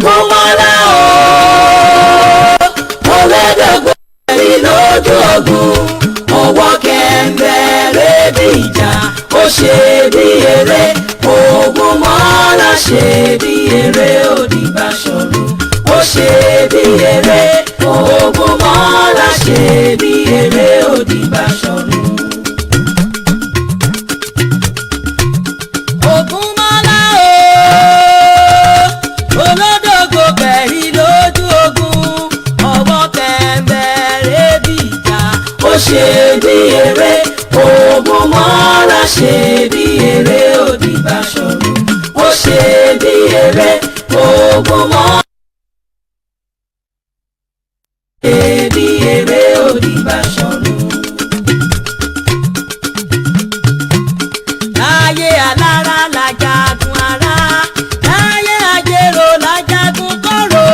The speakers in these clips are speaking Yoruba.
Ògúnmọ́lá o, olódògbò rí lójú ogun, ọwọ́ kẹ̀mbẹ̀rẹ̀ bí ìjà, ó ṣe bí eré. Ògúnmọ́lá ṣe bí eré, òdì Báṣọ̀run, ó ṣe bí eré. Ògúnmọ́lá ṣe bí eré, òdì Báṣọ̀run. Ògúnmọ́lá o, olódògbò kẹ̀rí lójú ogun, ọwọ́ kẹ̀mbẹ̀rẹ̀ bí ìjà, ó ṣe bí eré. Ògúnmọ́lá ṣe bí eré, òdì Báṣọ̀run, ó ṣe bí eré. Ògúnmọ́lá ṣe bí eré, òdì Báṣọ̀run. Láyé alára làjàgùn ara, láyé ajérò làjàgùn kóró,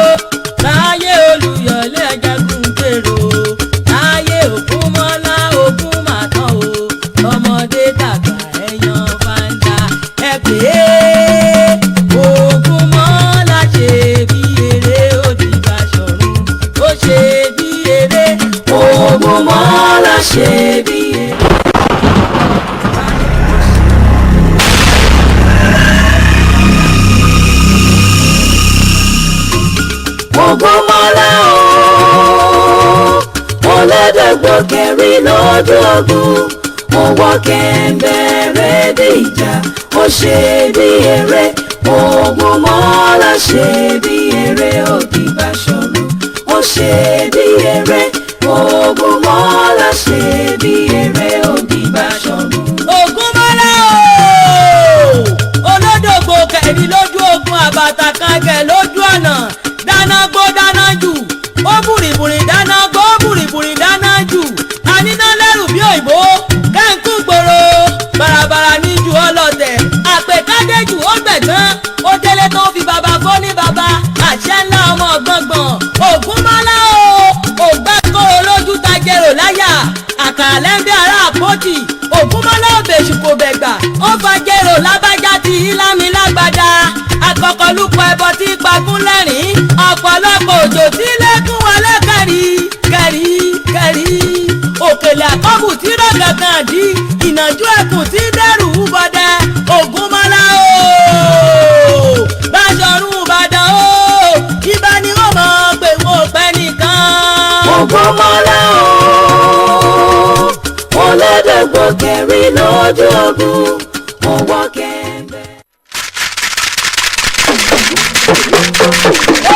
láyé olùyọ̀lé ajagun gbèrò, láyé Ògúnmọ́lá ogun màtán o, ọmọdé dàgbà ẹ̀yàn fàǹdà ẹ pè é. Ògúnmọ́lá ṣe bí eré, òdì Báṣọ̀run, ó ṣe bí eré. Ògúnmọ́lá ṣe bí eré. Ògúnmọ́lá o, olódògbò kẹrin lójú ogun, ọwọ́ kẹ̀mbẹ̀rẹ̀ bí ìjà, ó ṣe bí eré. Ògúnmọ́lá ṣe bí eré, òdì Báṣọ̀run, ó ṣe bí eré. Ògúnmọ́lá ṣe bí eré, òdì Báṣọ̀run. Ògúnmọ́lá o, olódògbò kẹrin lójú ogun, àbàtà kan kẹ lójú ọ̀nà, dáná gbó dáná jù, ó bùrìbùrì dáná gbó, bùrìbùrì dáná jù, àníná lẹ́rù bí òyìnbó kẹ́ńkú gbòòrò, bàràbàrà ní ju ọlọ́tẹ̀ àpèkádéjù, ó gbẹ̀gbọ́n ó délé tó fi bàbá fọ́ ní bàbá àṣẹ ńlá ọmọ gbọ̀ngbọ̀n. Ògúnmọ́lá o, ògbẹ́kọ̀ọ́ lójú tajẹrò láyà, àkàrà lẹ́ńbẹ́ ará àpótì. Ògúnmọ́lá òbèṣù kò bẹ̀gbà, ó fàjẹrò lábájá ti ìlàmì lágbàdá, akọkọlùkọ ẹbọ tí pagún lẹ́rìn, ọ̀pọ̀lọpọ̀ òjò tí lẹ́kún wọlé kẹrì kẹrì kẹrì, òkèlè àkọ́bù tí rọ̀gàngàn dí, ìnàjú ẹkùn tí dẹ́rù bọdẹ. Ògúnmọ́lá o, Báṣọ̀run Ìbàdàn o, ibà ni wọ́n mọ̀ pé wọ́n ò pẹ́ nìkan. Ògúnmọ́lá o, olódògbò kẹrin lójú ogun, ọwọ́ kẹ̀mbẹ̀.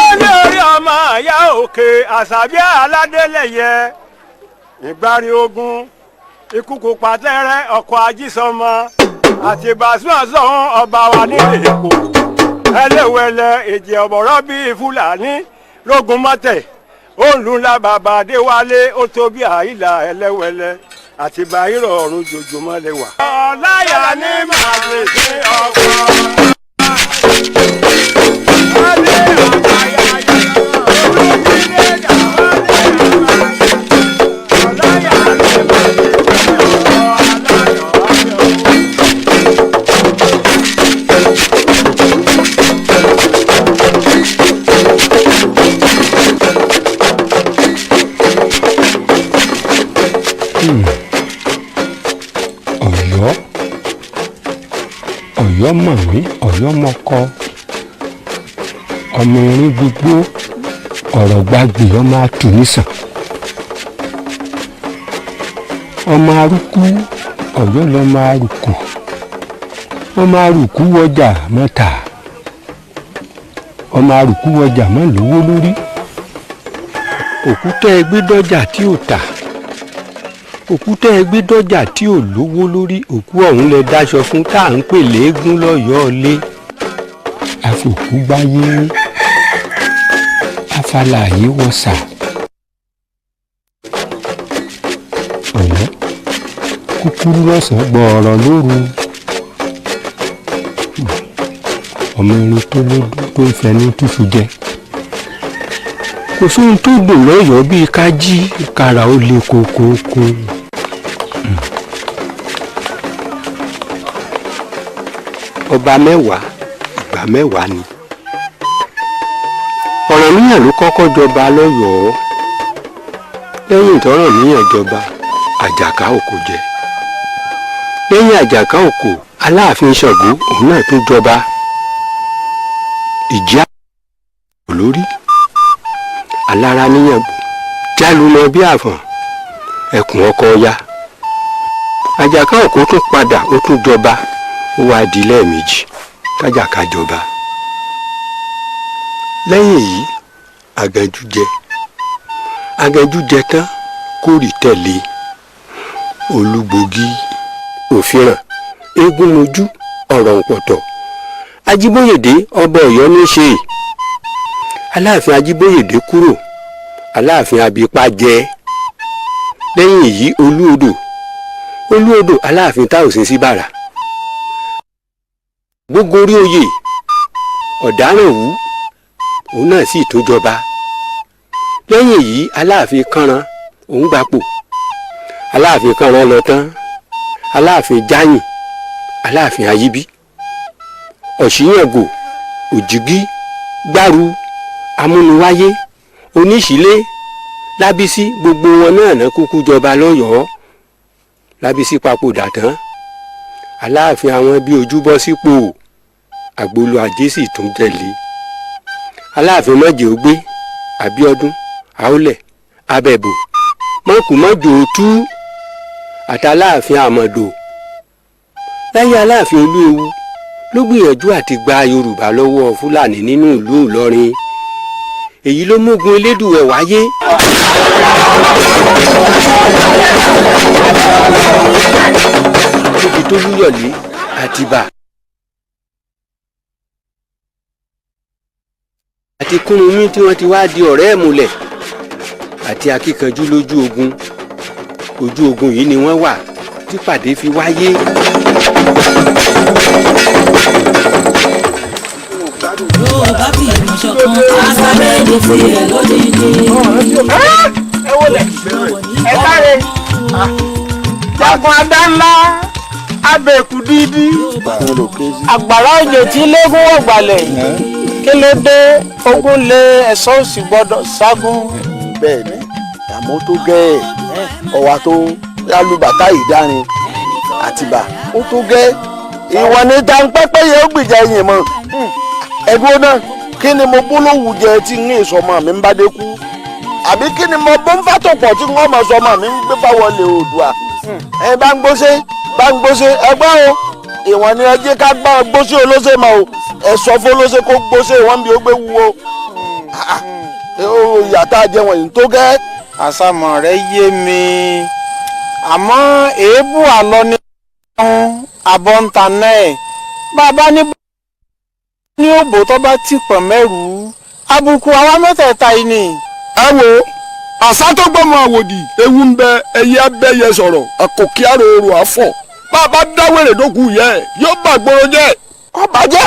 Ó ní orí ọmọ ìyá òkè àṣàbí aládélẹyẹ ìgbárí ogun ikú kò pàtẹ́rẹ́ ọkọ̀ ajísọmọ àti bàṣúàṣọ̀hún ọba wa nílé Èkó ẹlẹ́wẹ̀lẹ̀ èjì ọ̀bọ̀rọ̀ bíi Fúlàní lógun mọ́tẹ̀ òǹlùlà bàbá Adéwálé ó tó bí àìlà ẹlẹ́wẹ̀lẹ̀ àti bàírọ̀ ọ̀run jòjòmọ́ lẹ́wà. Ọláyà ní màá gbèsè ọkọ̀. Ọ̀yọ́, Ọ̀yọ́ mọ̀ mí, Ọ̀yọ́ mọ̀kọ, ọmọ erin gbogbo ọ̀rọ̀ gbàgbé, ọmọ atùnísàn, ọmọ arúkú. Ọ̀yọ́ lọmọ arúkú, ọmọ arúkú wọjà mọ́ta, ọmọ arúkú wọjà mọ́ lówó lórí. Òkúta ẹgbẹ́ dọ́jà tí ò tà, òkúta ẹgbẹ́ dọ́jà tí ò lówó lórí, òkú ọ̀hún lẹ dáṣọ fún tá à ń pè léégún lọ́yọ̀ọ́ lé. Àfòkúgbáyé afálàyé wọ̀sà. Ọ̀yọ́ kúkúrú lọ́sàn-án gbọ̀ọ̀rọ̀ lóru, ọmọ irin tó lódú tó ń fẹnu túṣu jẹ. Kò sóhun tó dùn lọ́yọ̀ọ́ bíi ká jí kára ó le kókókó. Ọba mẹ́wàá ìgbà mẹ́wàá ni. Ọ̀rànmíyàn ló kọ́kọ́ jọba lọ́yọ̀ọ́. Lẹ́yìn tọ́rànmíyàn jọba, Àjàká Òkò jẹ. Lẹ́yìn Àjàká Òkò, Aláàfin Ṣàngó òun náà tún jọba. Ìjà lórí alára níyànjú jálùmọ bí àfọ̀n ẹkùn ọkọ ya. Àjàká Òkò tún padà, ó tún jọba. Ó wá di lẹ́ẹ̀mejì kájàká jọba. Lẹ́yìn èyí, Àgànjú jẹ. Àgànjú jẹ tán, Kórì tẹ̀lé, Olúgbògì, Òfìràn, Eégún mojú, ọ̀rọ̀ ǹpọ̀tọ̀, Ajíbóyèdé ọba Ọ̀yọ́ ní í ṣe. Aláàfin Ajíbóyèdé kúrò, Aláàfin Abípá jẹ. Lẹ́yìn èyí, Olúodò, Olúodò, Aláàfin Táòsín Síbàrà gbogbo orí oyè. Ọ̀daràn wú òun náà sì tó jọba. Lẹ́yìn èyí, Aláàfin Kànràn òun gbapò. Aláàfin Kànràn lọ tán, Aláàfin Jáyìn, Aláàfin Ayíbí, Ọ̀ṣíyàngò, Òjìgí, Gbáru, Amúniwáyé, Oníṣílé, Lábísí, gbogbo wọn náà ná kúkú jọba lọ́yọ̀ọ́. Lábísí papòdà tán, Aláàfin àwọn bíi ojúbọ sípò, Àgbòlò Ajé sì tún tẹ̀lé. Aláàfin mọ̀jẹ̀ ògbé, Àbíọdún, Àólẹ̀, Abẹ̀bò, Mọ̀kùmọ̀jò Òtú àtàláàfin Àmọ̀dò. Láyé Aláàfin Olúewu ló gbìyànjú àti gba Yorùbá lọ́wọ́ Fúlàní nínú ìlú Ìlọrin. Èyí ló mógun Elédùwẹ̀ wáyé. Níbi tó lúyọ̀lé, Àtìbà àti Kúrúnmí tí wọ́n ti wá di ọ̀rẹ́ ìmùlẹ̀ àti akíkanjú lójú ogun. Ojú ogun yìí ni wọ́n wà tí pàdé fi wáyé. Yóò bá fi ìmọ̀ ṣọ̀kan àṣàrẹ́ ní tiẹ̀ lódìdí. Ẹ wọlé, ẹ káre. Jagun adá ńlá, abẹ́ẹ̀kú dídí, àgbàrá òjò tí légún wọ̀gbàlẹ̀. Kí ló dé? Ogun lé, ẹ̀sọ́ òsì gbọ́dọ̀ ságun. Bẹ́ẹ̀ ni, àmọ́ tó gẹ́ ẹ̀ ọ̀wà tó lálùbàtà ìdárin Àtìbà, ó tó gẹ́. Ìwọ̀n ní tanpẹ́pẹ́ yẹn ó gbìjà ẹ̀yìn mọ́. Ẹ̀dúró náà, kí ni mo bólówù jẹ tí ń sọmọ mi ń bá dé kú? Àbí kí ni mo bó ń fàtọ̀pọ̀ tí wọ́n mọ̀ sọmọ mi ń gbé báwọlé Oòduà? Ẹ bá ń gbóṣe, bá ń gbóṣe, ẹgbẹ́ o. Ìwọ̀n ni ẹ jẹ́ ká gbá gbóṣe olóṣè mọ́ o. Ẹ sọ fún olóṣè kó gbóṣe wọ́n bí ó gbé wúwo. Ìyàtọ̀ àjẹ wọ̀nyí tó gẹ́. Àsàmọ̀ rẹ̀ yé mi, àmọ́ èébú àlọ́ ní abọ́ ń ta náà. Bàbá ní ní òbò tó bá ti pọ̀ mẹ́rù, àbùkù àwa mẹ́tẹ̀ẹ̀ta yìí ni. Ẹ wo àṣà tó gbọ́mọ àwòdì, ewu ń bẹ, ẹyẹ abẹ́yẹ sọ̀rọ̀ àkòkí àròrò àfọ̀. Bá a bá dáwèrè dókun yẹ, yóò bà gbòòrò jẹ́. Kó bàjẹ́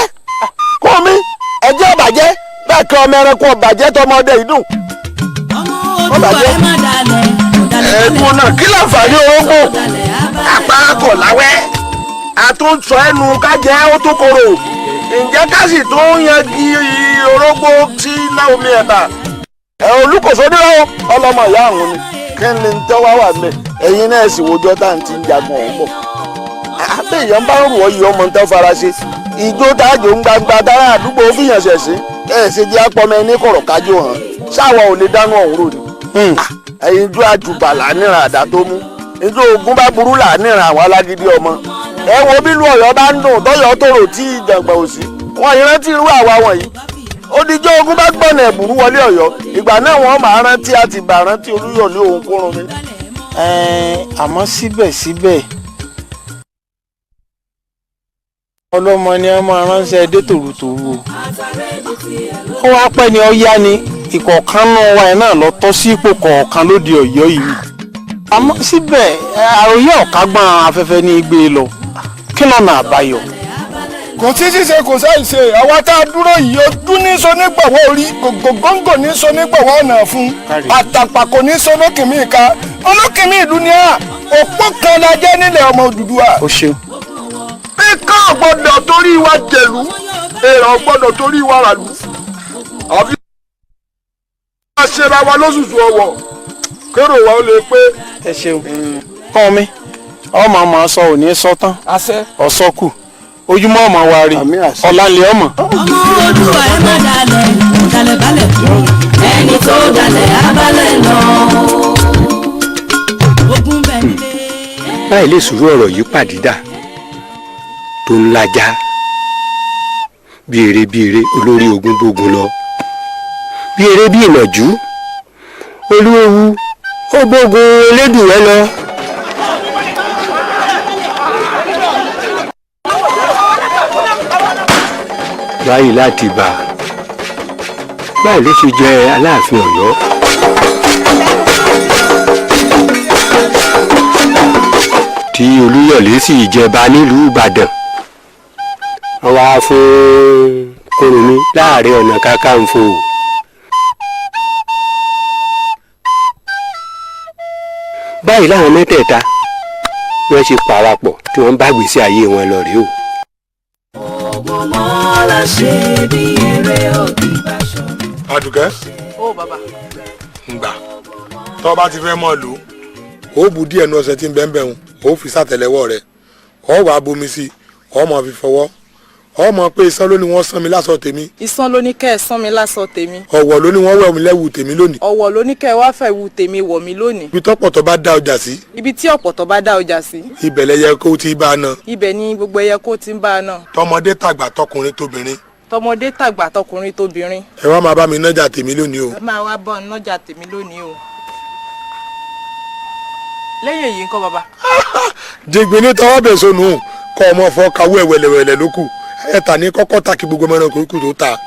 kó mi ẹjẹ́ ọ̀bàjẹ́ bẹ́ẹ̀ kí ọmọ ẹranko ọ̀bàjẹ́ tọmọdé yìí dùn. Ọmọ Oòduà, ẹ má dalẹ̀, ọ̀dàlẹ̀. Ẹ̀gbọ́n náà, kí láǹfààní orógbó? Àpákọ̀ láwẹ́ àtúnṣọ ẹnu kájẹ́ ó tó korò. Ǹjẹ́ ká sì tún yangi orógbó sí iná omi ẹ̀bà? Ẹ̀ olùkóso nírọ̀ ọlọ́mọ ìyá àwọn ni. Kí ni tẹ́ wá wà mẹ́? Ẹ̀yin náà sì wojọ́ tá à ń ti ń jagun ọ̀hún bọ̀. Àbẹ̀ èèyàn bá ń rù ọ́ yìí, ọmọ tán fara ṣe ìjó tájò ń gbangba tára àdúgbò fìyàn ṣẹ̀ṣẹ̀ ẹ̀ ṣe jẹ́ apọ́mọ ẹni kọ̀rọ̀ kájò hàn ṣáwa ò lè dáná ọ̀hún rò ní. Ẹ̀yin ijó àjùbà là níran àdá tó mú, ijó ogun bá burú là níran àwọn alágídí ọmọ. Ẹ wo bílù Ọ̀yọ́ bá ń dùn tọ́yọ́ tòrò tí ìjàngbọ̀n ò sí, wọn ìrántí irú àwa wọ̀nyí. Odijọ́ ogun bá gbọ̀nà ẹ̀bùrú wọlé Ọ̀yọ́, ìgbà náà wọ́n máa rántí Àtìbà, rántí Olúyọ̀lé òun kúrun mi. Àmọ́ síbẹ̀síbẹ̀, ọlọ́mọ ni wọ́n máa ránṣẹ́ dé tòrutòru o. Ó wá pẹ́ ni ó yá ni ìkọ̀ọ̀kan náà wa ẹ̀ náà lọ tọ́ sí ipò kọ̀ọ̀kan lóde Ọ̀yọ́ yìí. Àmọ́ síbẹ̀, àròyé ọ̀kágbọ́n afẹ́fẹ́ ní gbé lọ. Kí lọ́nà àbáyọ? Kò sí ṣíṣe, kò sáì ṣe. Àwa tá a dúró yìí, ojú ní so nígbàwọ́, orí gògóńgò ní so nígbàwọ́, ọ̀nà fún àtàpàkò ní so lókìmí ìka olókìmí ìlú ni à òpó kan la jẹ́ nílẹ̀ ọmọ Odùduwà. O ṣeun. Ikán gbọ́dọ̀ torí wa jẹ̀lú, èèrà gbọ́dọ̀ torí wa ràlú. Àfi ṣera wa lóṣooṣù ọwọ́ kérò wa ó lè pé. Ẹ ṣeun kọ́ mi, ọmọ ọmọ sọ ò ní sọ tán, ọ̀sọ́kù ojúmọ́ ọmọ wa rí ọ̀làlẹ̀ ọmọ. Ọmọ Oòduà, ẹ má dalẹ̀, dalẹ̀ balẹ̀ kú, ẹni tó dalẹ̀ abalẹ̀ lọ. Ogun bẹ̀ nílé. Láì lè sùúrù ọ̀rọ̀ yìí pàdídà tó ń lajá bí eré bí eré, olórí ogun bógun lọ bí eré bí ìnàjú, olúwewu ó bógun elédùwẹ́ lọ. Báyìí láti bà báyìí ló ṣe jẹ́ Aláàfin Ọ̀yọ́. Tí Olúyọ̀lé sì jẹba nílùú Ìbàdàn, wọ́n wá fún Kúrúnmí láàrin ọ̀nà kakanfò. Báyìí láwọn mẹ́tẹ̀ẹ̀ta wọ́n ṣe parapọ̀ tí wọ́n bá gbèsè ayé wọn lọ rèé o. Ògúnmọ́lá ṣe bí eré òbí báṣọ. Àdùkẹ́. Ó bàbá. Ngbà tọ́ bá ti fẹ́ mọ́ lò ó, bu díẹ̀ nu ọṣẹ tí ń bẹ́ẹ̀ bẹ́ẹ̀, ó fi sàtẹ̀lẹ́wọ́ rẹ̀, ọ wàá bomi sí i, ọ máa fi fọwọ́, ọ mọ̀ pé isán ló ní wọ́n sán mi lásọ tèmi. Isán ló ní kẹ́ ẹ sán mi lásọ tèmi. Ọ̀wọ̀ ló ní wọ́n wẹ̀ mí lẹ́wù tèmi lónìí. Ọ̀wọ̀ ló ní kẹ́ ẹ wá fẹ́ wu tèmi wọ̀ mí lónìí. Ibi tọ́pọ̀tọ́ bá dá ọjà sí. Ibi tí ọ̀pọ̀tọ́ bá dá ọjà sí. Ibẹ̀ lẹyẹ kó ti bá a na. Ibẹ̀ ni gbogbo ẹyẹ kó ti ń bá a nà. Tọmọdé tàgbà, tọkùnrin tóbìnrin. Tọmọdé tàgbà, tọkùnrin tóbìnrin. Ẹ wá máa bá mi nájà tèmi lónìí o. Ẹ máa wá bọ́ nájà tèmi lónìí o. Lẹ́yìn èyí ńkọ́, bàbá? Jìngbìn ní tọwọ́ bẹ̀ sọnù kọ́ ọmọ fọ́ kawú ẹ̀ wẹ̀lẹ̀wẹ̀lẹ̀ ló kù ẹ̀ tà ní kọ́kọ́ ta kí gbogbo ẹranko kù tó ta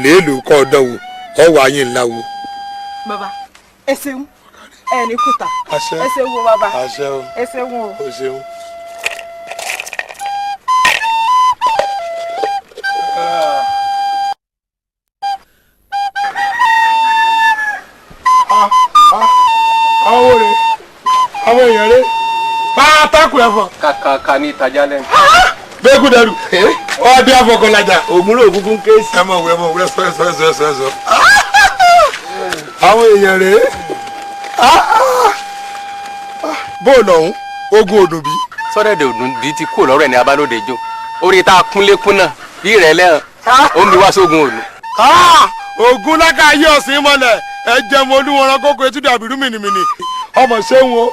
léèlò kọ́ ọ̀dọ́ wo ọwọ́ ayé ńlá wo. Bàbá, ẹ ṣeun, ẹ ní kùtà. Àṣẹ. Ẹ ṣeun o, bàbá. Àṣẹ o. Ẹ ṣeun o. O ṣeun. Àwọn òrè àwọn èèyàn rẹ pátákó ẹ̀fọn. Kàkàkà ní ìtajà lẹ́nu. Bẹ́ẹ̀kú dẹrù ọdẹ afọkànlajà. Ògùn ló kúkú ń ké sí. Ẹ mọ̀ wẹ́ mọ̀ wẹ́ sọ sọ sọ sọ sọ. Àwọn èèyàn rèé, bóòlù ọ̀hún ogun òdùn bí. Sọ́dẹ̀dẹ̀ òdùn bí ti kú lọ́rọ̀ ẹ̀ ní abálòde jó orí tá a kúnlé kún náà bí rẹ̀ lẹ́hàn ó ń bi wá sógun òdùn. Ogun lákà ayé ọ̀sìn mọ́lẹ̀ ẹ jẹun olúwọ̀ràn kókó etí dàbí rú mìnìmìnì ọmọ ṣéun o,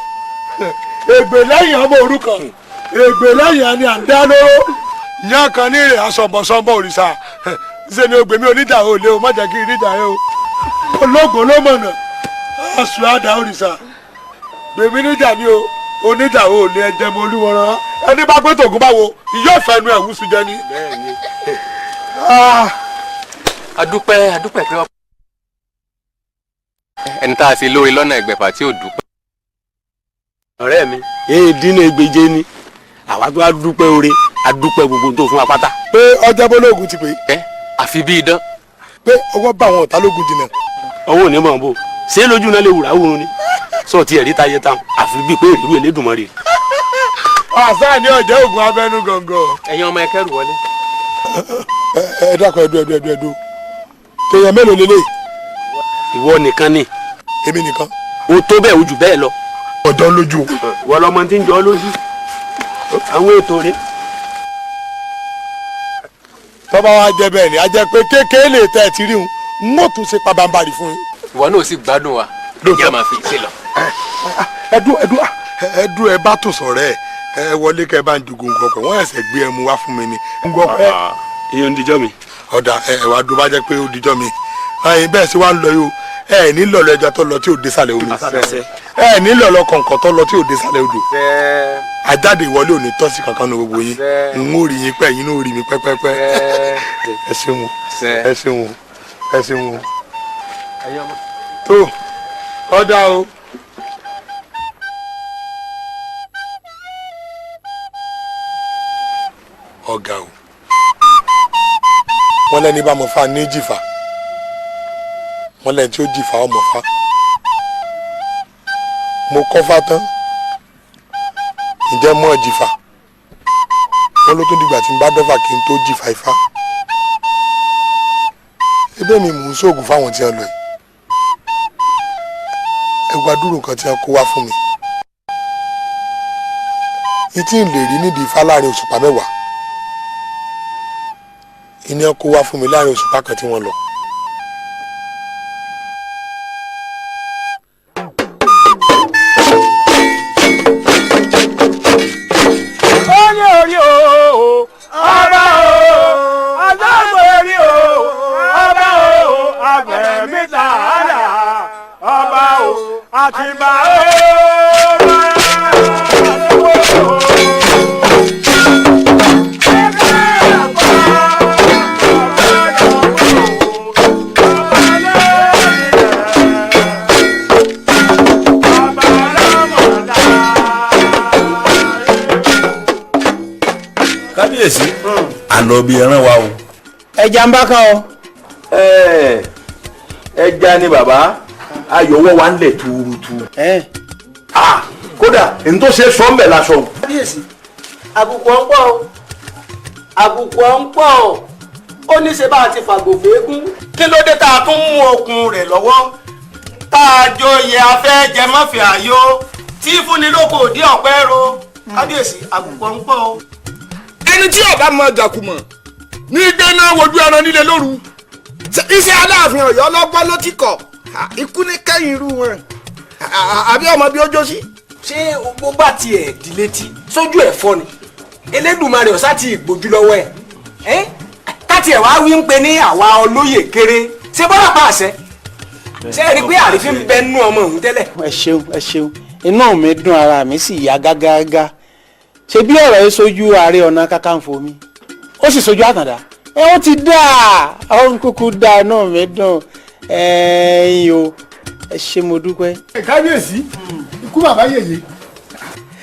ègbè lẹ́yìn ọmọ òrukàn, ègbè lẹ́yìn ẹni à ń dá lóró ìyá kan ní ìrè asọ̀bọ̀sọ̀bọ̀ òrìṣà ṣe ni ògbèmí oníjà ò lé o, má jẹ́ kí n ríjà rẹ o, ológun ló mọ̀nà aṣọ àdá òrìṣà gbèmí níjà ni o, oníjà ò lé ẹjẹ mọ olúwọ̀ràn ẹni bá gbé tògún báwo ìyá ìfẹ́nu ẹ̀ wúṣu jẹ ni. Adúpẹ́, adúpẹ́ pé ẹni tá a ṣe lóore lọ́nà ẹgbẹ̀fà tí ò dúpẹ́. Ọ̀rẹ́ mi, èèdín ní ẹgbẹ̀je ni àwa tó a dúpẹ́ oore, a dúpẹ́ gbogbo tó fún wa pátá. Pé ọjà bọ́lọ́ọ̀gùn ti pè é. Àfi bí idán. Pé ọwọ́ bá àwọn ọ̀tá lógun jìnnà. Ọwọ́ ò ní mọ̀ bó ṣé lójú náà lè wùrà wùrun ni sọ ti ẹ̀rí táyé táwọn àfi bíi pé ìlú Elédùmarè. Àṣà ni ọ̀jẹ̀ ògùn abẹ́nú gọ̀ǹgọ̀. Ẹ̀yin ọmọ, ẹkẹ́rù wọlé. Ẹ dákun, ẹdú ẹdú ẹdú ẹdú, tèèyàn mélòó lélẹ̀? Ìwọ nìkan ni. Èmi nìkan. O tó bẹ́ẹ̀, o jù bẹ́ẹ̀ lọ. Ọjọ́ lójú o. Ìwọ lọmọ tí ń jọ lójú àwọn ètò rẹ. Tọ́ba wa jẹ bẹ́ẹ̀ ni a jẹ pé kékeré lè tẹ́ ẹ ti rí un n ó tún ṣe pabambarì fún yín. Ìwọ náà sì gbádùn wa lóòótọ́ máa fi ṣe lọ. Ẹdú ẹdú ẹdú, ẹ bá tò sọ̀rọ̀ ẹ, ẹ wọlé kẹ bá ń jogun nǹkan pẹ, wọ́n ẹsẹ̀ gbé ẹmu wá fún mi ni. Èyí ń dijọ́ mi. Ọ̀dà ẹ wá dùn bá jẹ́ pé ó dijọ́ mi ẹyin bẹ́ẹ̀ sì wá ń lọ yìí o, ẹ ní lọ̀lọ̀ ẹja tó lọ tí ò dé sàlẹ̀ omi, ẹ ní lọ̀lọ̀ kọ̀ǹkọ̀ tó lọ tí ò dé sàlẹ̀ odò, àjáde ìwọlé ò ní tọ́sí kankan ní gbogbo yín, n ó rí yín pẹ́, yín ó rí mi pẹ́pẹ́pẹ́. Ẹ ṣeun, ẹ ṣeun, ẹ ṣeun tó ọ̀dà o. Ọ̀gá o, wọ́n lẹ́ni bá mọ̀ fa ní jìfà, wọ́n lẹ́ni tí ó jìfà ọmọ fa. Mo kọ́ fa tán, ǹjẹ́ mọ́ jìfà? Wọ́n ló tún dìgbà tí n bá dọ́fà kí n tó jìfà ifá. Ebe mi mò ń ṣoògùn fáwọn tí wọ́n lọ yìí. Gbogbo adúrò nǹkan tí wọ́n kó wá fún mi ìtí ń lè rí nídìí ifá láàrin òṣùpá 10 ìní kó wá fún mi láàrin òṣùpá kan tí wọ́n lọ. Ó ní orí o, ọba o, adágbò orí o, ọba o, agbẹ̀mí tààlà, ọba o, àtìbà o. Kábíyèsí, àlọ́ bíi ẹran wa o. Ẹja ń bá kan o. Ẹja ni bàbá, ayọ̀wọ́ wa ń lẹ̀ tuurutu. Kódà n tó ṣe sọ́ńbẹ̀ lásán. Kábíyèsí, àbùkù ọ̀ ń pọ̀ o, àbùkù ọ̀ ń pọ̀ o, ó ní ṣe bá a ti fàgbò fẹ́ẹ́gún. Kí ló dé tá a tún mú okùn rẹ̀ lọ́wọ́ tá a joyè afẹ́ jẹmọ́fẹ́ àyò tí fúnni lóko òdí ọ̀pẹ́ ro? Kábíyèsí, àbùkù ọ̀ ń pọ̀ o. Ẹni tí ọba mọ jàkùmọ̀ ní gbẹ́ná wojú ẹran nílé lóru, iṣẹ́ Aláàfin Ọ̀yọ́ lọ́gbọ́n ló ti kọ̀, ikú ní kẹ́yìn irú wọn, àbí ọmọ bí ó jó sí. Ṣé bó bá tiẹ̀ di létí sójú ẹ̀ fọ́ ni? Elédùmarè ọ̀sá ti gbójú lọ́wọ́ ẹ̀ káti ẹ̀ wá wí ń pe ní àwa olóyè kéré, ṣé bọ́lá pa àṣẹ ṣé ẹ rí i pé àrífín ń bẹ nú ọmọ òun tẹ́lẹ̀. Ẹ ṣeun, ẹ ṣeun, inú mi dùn, ara mi sì yá gágágá. Ṣe bí ọ̀rọ̀ yìí sojú Ààrẹ Ọ̀nà Kakanfò mi, ó sì sojú Àtàndá, ẹ ó ti dà ọ̀hún kúkú dà, inú mi dùn, ẹ̀yin o, ẹ ṣé, mo dúpẹ́. Kábíyèsí, ikú bàbá yèyé,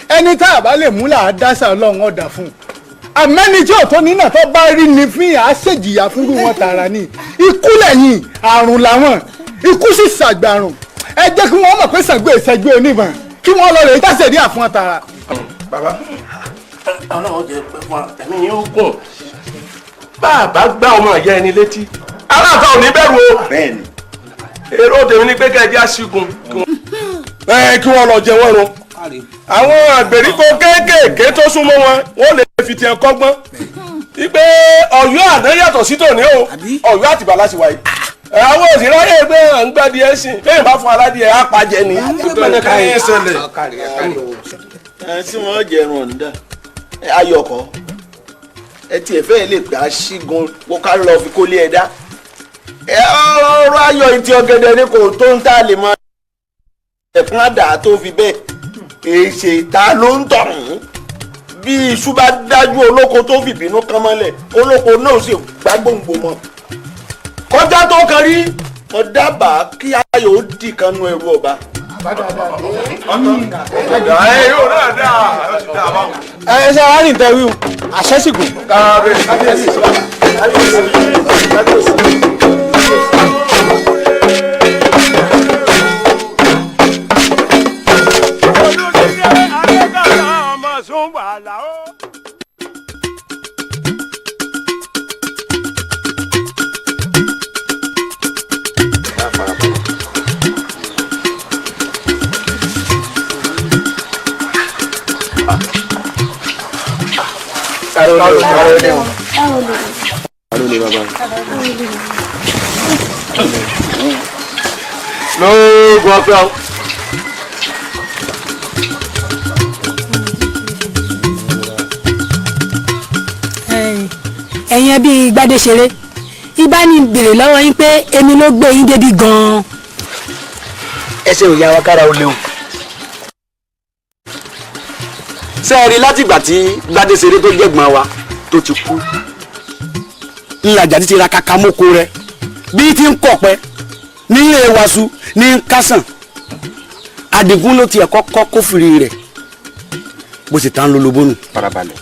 ẹni tá a bá lè mú là á dásà, Ọlọ́run ọ̀dà fún un, àmẹ́ni tí ò tó nínà tó bá rí ni fín à á ṣèjìyà fúnrú wọn tààrà ni. Ikú lẹ́yìn àrùn làwọn, ikú sì ṣàgbàrùn. Ẹ jẹ́ kí wọ́n mọ̀ pé Ṣàngó ìṣẹ́gbẹ́ oníbọn, kí wọ́n lọ rè é dásẹ̀ ní àfún tààrà. Bàbá, Ọlọ́run jẹ́ pẹ́ fún ẹ̀mí yín ó gùn. Bá a bá gbá ọmọ ìyá ẹni létí, aláàfáà ò ní bẹ̀rù o. Bẹ́ẹ̀ni. Èrò tèmi ni pé kẹ́ẹ̀dí àṣìgùn. Kí wọ́n lọ jẹ wọ́n run. Àwọn àgbèríko kéékèèké tó súnmọ́ wọn, wọ́n lè fi tiẹ̀ kọ́gbọ́n. Wípé Ọ̀yọ́ àná yàtọ̀ sí tòní o, Ọ̀yọ́ Àtìbà láti wáyé. Àwọn òsì ráyè pé à ń gbádìí ẹ̀sìn, bẹ́ẹ̀ bá fún aládìẹ á pàjẹ́ ni. Ẹ tí wọ́n jẹrun ọ̀ǹda ayọ̀kọ́, ẹ tiẹ̀ fẹ́ lè pè á sígun wọ́n ká lọ fi kólé ẹ dá. Ọ̀rọ̀ ayọ̀ ìtì ọ̀gẹ̀dẹ̀ ni kò tó ń tà lè mọ ẹ̀kún àdá tó fi bẹ́ẹ̀ èsè ta ló ń tọ̀hún. Bí iṣu bá dájú olóko tó fìbínú kán mọ́lẹ̀, olóko náà sì gbá gbòǹgbò mọ́ kọjá tó kan rí. Mo dábàá kí ayọ̀ ó dì kan nu ẹrú ọba. Ẹ ṣe ara ní ìtẹ̀wé o, àṣẹ sì gùn. Lóògùn ọ̀fẹ́ o. Ẹ̀yin ẹbí Gbádéṣeré, ibà ní béèrè lọ́wọ́ yín pé èmi ló gbé yín débi gan-an. Ẹsẹ̀ ò yá wa kára ó léwu. Ṣé ẹ rí látìgbà tí Gbádéṣeré tó jẹ̀gbọ́n wa tó ti kú, ńlá Àjàdí ti ra kaka mọ́kọ rẹ bí ti ń kọ̀pẹ́ ní ilé wasu ní kásán. Àdìgún ló tiẹ̀ kọ́kọ́ kófìrí rẹ̀ bó sì tán lólobó nù. Farabalẹ̀,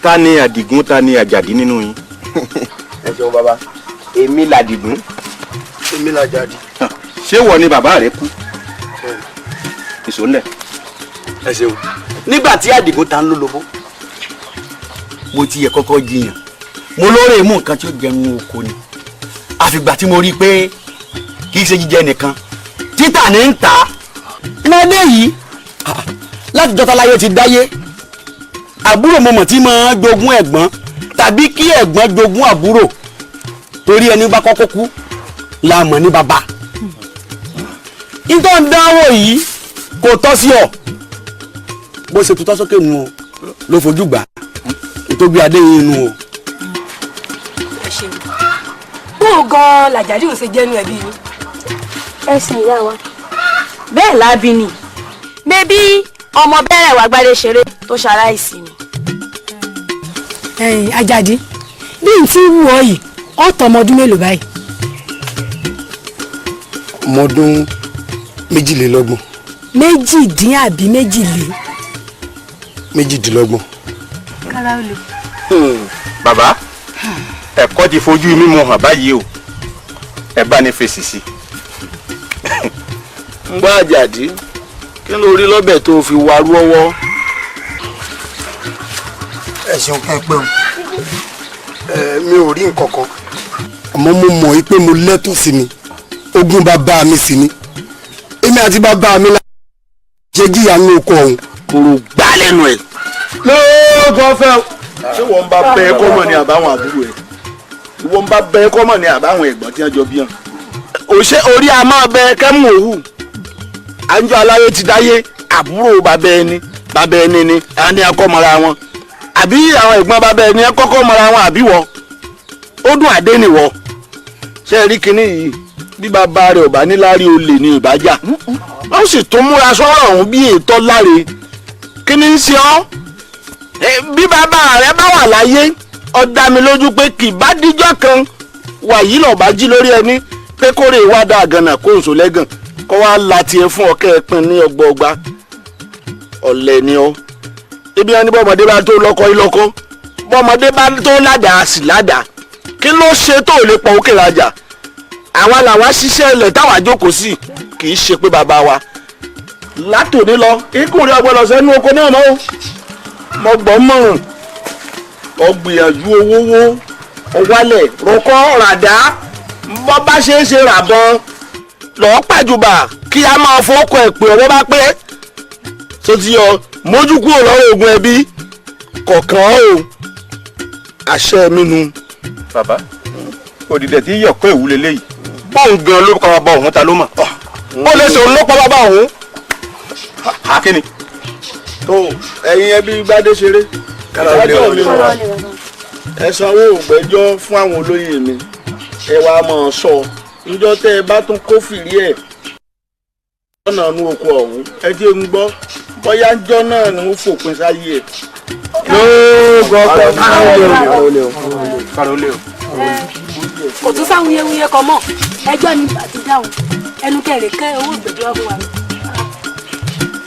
ta ni Àdìgún, ta ni Àjàdí nínú yín? Ẹ ṣeun bàbá, èmi làdìgún. Èmi làjàdí. Ṣé wọ ni bàbá rẹ kú? Ìṣó ńlẹ̀. Ẹ ṣeun. Nígbà tí Àdìgún ta ń lólobó, mo ti yẹ kọ́kọ́ jiyàn, mo lóore mú nǹkan tí ó jẹun oko ni, àfìgbà tí mo rí i pé kì í ṣe jíjẹ nìkan, Títà ní ń tà á lọ́dẹ yìí láti jọta láyé ti dáyé, àbúrò mọ̀mọ́ tí máa jogún ẹ̀gbọ́n tàbí kí ẹ̀gbọ́n jogún àbúrò, torí ẹni bá kọ́kọ́ kú la mọ̀ ní bàbá. Nítorí dánwò yìí kò tọ́ sí ọ, bó ṣe tutọ́ sókè nu o ló fojú gbà tó gbé adé yìí nu o. Ẹ ṣeun. Bó o gan làjàdí ò ṣe jẹ́nu ẹbí yín? Ẹ sìn ìyá wa. Bẹ́ẹ̀ lábí ni bébí ọmọ bẹ́rẹ̀ wà gbádé ṣeré tó ṣaláìsí ni. Ẹ̀yin Àjàdí, bí n ti wù ọ yìí, ọ̀tọ̀ ọmọ ọdún mélòó báyìí? Ọmọ ọdún 22. Méjìdín àbí méjìlé? 28. Kára ó lè. Bàbá, ẹ̀kọ́ ti fojú mímu hàn báyìí o, ẹ bá ní fèsì sí. Ń gbọ́ Àjàdí, kí ló rí lọ́bẹ̀ tó fi warú ọwọ́? Ẹ ṣeun kẹ́ ẹ pẹ́ o, mi ò rí nǹkan kan, àmọ́ mo mọ̀ pé mo lẹ́tọ̀ọ́ sí ni, ogún bàbá mi sì ni. Èmi àti bàbá mi la jẹ́ jìyà ní oko ọ̀hún. Kòrò gbá lẹ́nu ẹ̀. Lóògùn ọ̀fẹ́ o. Ṣé wọ́n ń bá bẹ́ẹ̀ kọ́ mọ̀ ní àbáwọn àbúrò ẹ̀? Ìwọ́n ń bá bẹ́ẹ̀ kọ́ mọ̀ ní àbáwọn ẹ̀gbọ́n tí wọ́n jọ bí hàn. Òṣè orí a máa bẹ kẹ́mú òwú. Àjọ aláyé ti dáyé, àbúrò bàbá ẹni bàbá ẹni ni a ní akọ́ mọ́ra wọn. Àbí àwọn ẹ̀gbọ́n bàbá ẹni ẹ kọ́kọ́ mọ́ra wọn àbí wọ́. Ó dùn àdé nìwọ. Ṣé ẹ rí kinní yìí? Bí bàbá rẹ̀ ò bá níláárí olè ní ìbájà. Wọ́n sì tún múra sọ́rọ̀ ọ̀hún bí ètò láre. Kí ni ń ṣe ọ́? Bí bàbá rẹ bá wà láyé, ó dá mi lójú pé kì bá díjọ́ kan wàyí lọ́ọ́ bá jí lórí ẹni pé kórè wá dá àgànà kó n sò lẹ́gàn kó wá la tiẹ̀ fún ọkẹ́ ẹ pin ní ọgbọọgba. Ọ̀lẹ ni ọ́. Ibi wọn ní bọ́mọdé bá tó lọ́kọ́ ìlọ́kọ́, bọ́mọdé bá tó ládàá sì ládàá. Kí ló ṣe tó lè pọ̀ òkè rajà? Àwa làwa ṣiṣẹ́ ilẹ̀ táwa jókòó sí, kì í ṣe pé bàbá wa látòní lọ ikú rẹ ọgbọ́dọ̀ sẹ́nu oko náà mọ́ o. Mo gbọ́ mọ̀rùn ọgbìyànjú owó wó ọwálẹ̀ rọkọ́ ràdá bọ́ bá ṣe é ṣe ràbọn lọ́ọ́ pàjùbà kí a máa fọ́kọ̀ ẹ̀ pé ọwọ́ bá pé tó ti yọ mójú kúrò lọ́rọ̀ ogun ẹbí kọ̀ọ̀kan o, àṣẹ mi nu. Bàbá, òdìdẹ tí yọ̀ kó ìwúlẹ̀ léyìí bóun gan ló pa bàbá òun ta ló mọ̀ ó lè sọ òun ló pa bàbá òun. Akíni. Tó ẹ̀yin ẹbí gbadé ṣeré, ìdájọ́ mi wà, ẹ sanwó ògbẹ́jọ́ fún àwọn olóyè mi, ẹ wàá mọ̀ ọ́ sọ níjọ́ tẹ́ ẹ bá tún kófìrí ẹ̀ lọ́nà inú oko ọ̀hún, ẹ jẹ́ ń gbọ́ bóyá ńjọ́ náà ni wọ́n fòpin sáyé ẹ̀. Lóògùn ọkọ̀ Kò tún sáwọn wuyewuye kan mọ́, ẹjọ́ ni àti dáhùn ẹnu kẹrẹ kẹ owó ìgbẹ́jọ́ fún wa.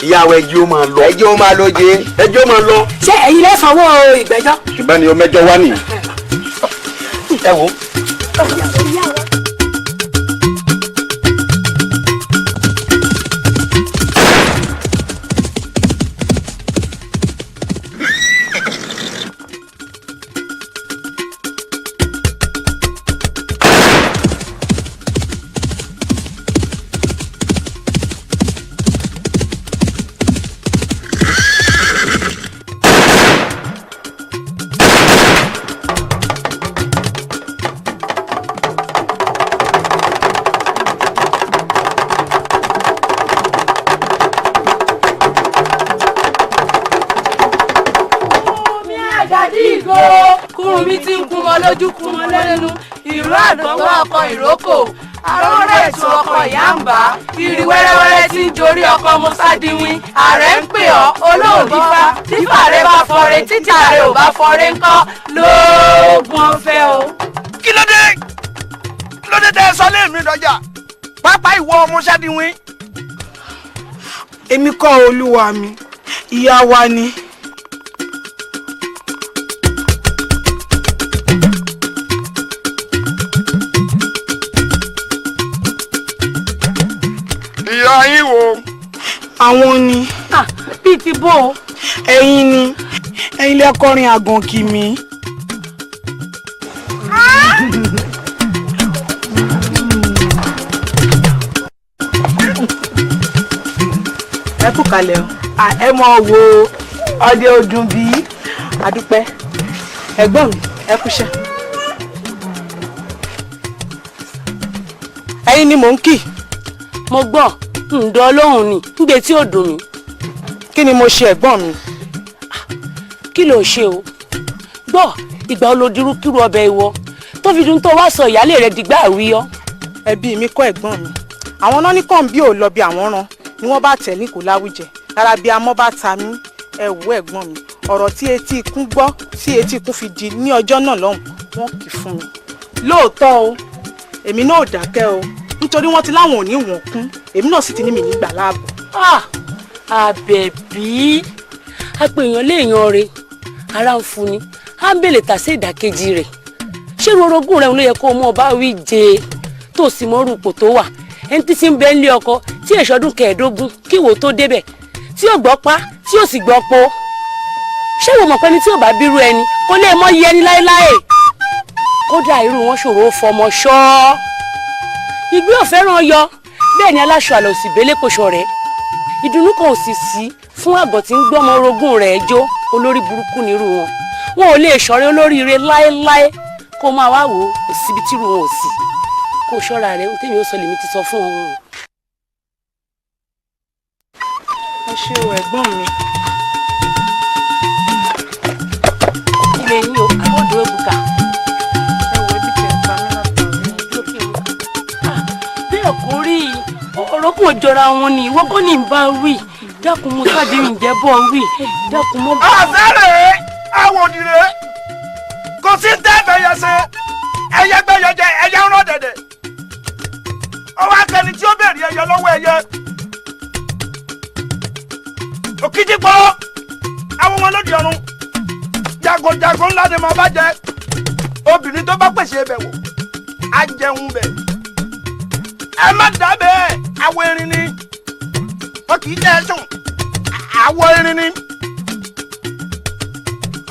Ìyàwó ẹjọ́ máa lọ. Ẹjọ́ máa lọ jẹ. Ẹjọ́ máa lọ. Ṣé ẹ̀yin lẹ sanwó ìgbẹ́jọ́? Ìbáni ọmọ ẹjọ́ wá nìyí. Ẹ wo. Kúrúnmí tí ń kún mọ́ lójú kún mọ́ lẹ́nu, ìró àdánwò ọkọ ìrókò, arọ́rẹ́ ètò ọkọ ìyáǹbá, ìrì wẹ́rẹ́wẹ́rẹ́ tí ń jorí ọkọ mọ́sádìwín, ààrẹ ń pè ọ́ olóòdìfá, tífà rẹ bá fọre títà rẹ ò bá fọre ńkọ́ lóògùn ọ̀fẹ́ o. Kí ló dé? Kí ló dé tẹ́ ẹ sọ lé mi dọjà? Pápá ìwọ mọ́sádìwín. Èmi kọ́ olúwa mi, ìyá wa ni. Ìyá yín wo? Àwọn ni. Bíi ti bó o. Ẹ̀yin ni, ẹ̀yin lẹ kọrin àgàn kì mí. kalẹ̀ o. Ẹ mọ wo ọdẹ ọdún bí àdúpẹ́ ẹ̀gbọ́n mi ẹ kúṣẹ́. Ẹ̀yin ni mò ń kì. Mo gbọ́ ǹdọ́ lóhùn ni nígbè tí ò dùn mí. Kí ni mo ṣe ẹ̀gbọ́n mi? Kí ló ṣe o? Gbọ́ ìgbà olódirúkírú ọbẹ̀ ìwọ tó fi dùn tó wá sọ ìyáálé rẹ̀ dìgbà àwíyọ́. Ẹbí mi kọ́ ẹ̀gbọ́n mi, àwọn náà ní kàn bí ò lọ bí àwọn ràn ni wọ́n bá tẹ̀ ní kò láwùjẹ lára bí amọ́ bá ta mí. Ẹ wò ẹ̀gbọ́n mi, ọ̀rọ̀ tí etí ikún gbọ́ tí etí ikún fi di ní ọjọ́ náà lọ́hùn wọ́n kì í fún mi. Lóòótọ́ o, èmi náà ò dákẹ́ o, nítorí wọ́n ti láwọn ò ní wọ̀n kún, èmi náà sì ti ní mi nígbà láàbọ̀. Àbẹ̀bí apèèyàn léèyàn re ara ń funi á ń bèlè tà sí ìdàkejì rẹ̀. Ṣé orogún rẹ̀ ló yẹ kó o mọ̀ bá wí jẹ tó sì mọ́ rúpò tó wà ẹni tí ti ń bẹ ń lé ọkọ tí èso ọdún 15 kí wò tó débẹ̀ tí ò gbọ́ pa tí ò sì gbọ́ po? Ṣé wo mọ̀ pé ẹni tí ò bá bírú ẹni kó lè mọ iye ẹni láéláé? Kódà irú wọn ṣòro fọmọ ṣọ́ ìgbé òfẹ́ràn yọ bẹ́ẹ̀ ni aláṣọ àlọ́ òsì bélékòṣọ rẹ̀. Ìdùnnú kan ò sì sí fún àgọ̀ tí ń gbọ́mọ orogún rẹ̀ jó. Olórí burúkú nírú wọn, wọn ò lè ṣọ̀rẹ́ olóríire láéláé. Kó máa wá wò ó, kò síbi tírú wọn ò sí. Kó ṣọ́ra rẹ̀, ohun tèmi ó sọ lèmi ti sọ fún wọn. Ẹ ṣé o ẹ̀gbọ́n mi. Ilé yín o, àbọ̀dọ̀ èbùkà. Ẹ wo ibi tẹ̀ ń pa mí látàrí. Bẹ́ẹ̀ kò rí ọ̀rọ̀ kò jọra wọn ni ìwọ kò ní bá wí. Dákun mo sáde ǹjẹ́ bọ̀ wí. Dákun mo. Àfẹ́rẹ́ àwọn òdìrẹ́ kò sí tẹ́ẹ̀fẹ̀ yẹn ṣe ẹyẹ gbẹ́yẹ jẹ ẹyẹ ń rọ̀ dẹ̀dẹ̀. Ọwọ́ akẹni tí ó bèrè ẹyẹ lọ́wọ́ ẹyẹ. Òkìtì pọ̀ àwọn wọn lóde ọ̀run. Jagunjagun ńlá ni mo bá jẹ. Obìnrin tó bá pèsè ibẹ̀ wò á jẹun bẹ̀. Ẹ má dábẹ́ àwọ̀ erin ni. Wọ́n kì í jẹ́ ẹ̀sùn àwọ̀ erin ni.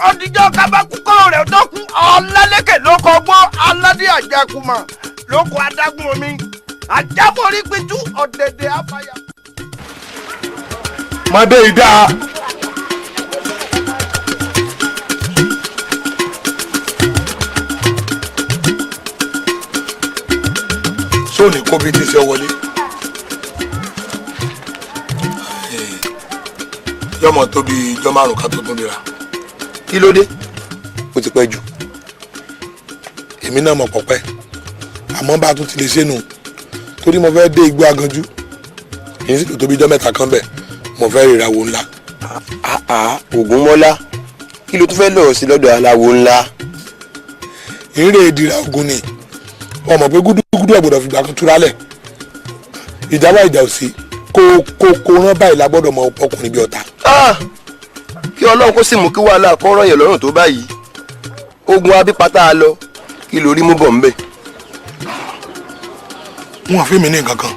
Ọdíjọ́ kábàkú kọ́ rẹ̀ tó kú ọ̀làlékè ló kọ gbọ́ aládé àjẹkùmọ̀ ló kọ adágún omi àjábọ̀rí pitú ọ̀dẹ̀dẹ̀ afáyà. Mọdé ìdá. Sóòní kó bí ti ṣe wọlé. Yọmọ tó bí ijọ́ 5 ká tó tún dira. Kí ló dé? Ó ti pẹ́ jù. Èmi náà mọ̀ pọ̀pẹ́, àmọ́ bá a tún ti lè ṣe nù torí mo fẹ́ dé igbó aganjú èyí sì tó bí ijọ́ 3 kan bẹ̀ mo fẹ́ ríra wo ńlá. Ògúnmọ́lá, kí ló tún fẹ́ lọ́rọ̀ sí lọ́dọ̀ aláwo ńlá? Ìrè ìdìrà ogun ni wọ́n mọ̀ pé gúdúgúdú ọ̀gbọ̀dọ̀ fìgbà kan túra lẹ̀. Ìjà wá ìjà ò sí kó rán báyìí la gbọ́dọ̀ mọ ọkùnrin bí ọ̀tá. Kí Ọlọ́run kó sì mú kí wàhálà kọ́ rọ̀yàn lọ́rùn tó báyìí. Ogun abípatá lọ kí lórí mú bọ̀ ńbẹ̀. Wọn ò fẹ́ mi ní nǹkan kan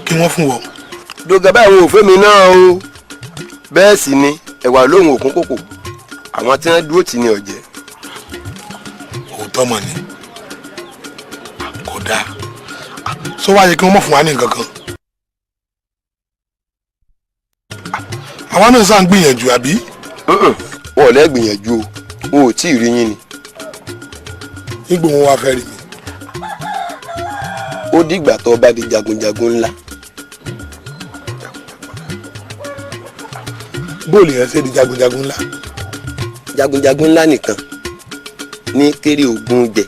kí wọ́n fún wọn. Dóga báyìí wọn ò fẹ́ mi náà o. Bẹ́ẹ̀ sì ni ẹ̀wà lóhùn òkun kòkò àwọn tí wọ́n dúró tì ní ọ̀jẹ̀. Òótọ́ mọ̀ ni kò dáa sọ wáyé kí wọ́n mọ̀ fún wa ní nǹkan kan. Àwa náà sá ń gbìyànjú àbí. Wọn ò lẹ́ gbìyànjú o, wọn ò tí ì rí yín ni. Nígbà wọn wá fẹ́ rí mi. Ó dìgbà tó bá di jagunjagun ńlá. Bóòlù yẹn ṣe di jagunjagun ńlá. Jagunjagun ńlá nìkan ní kéré ogun jẹ.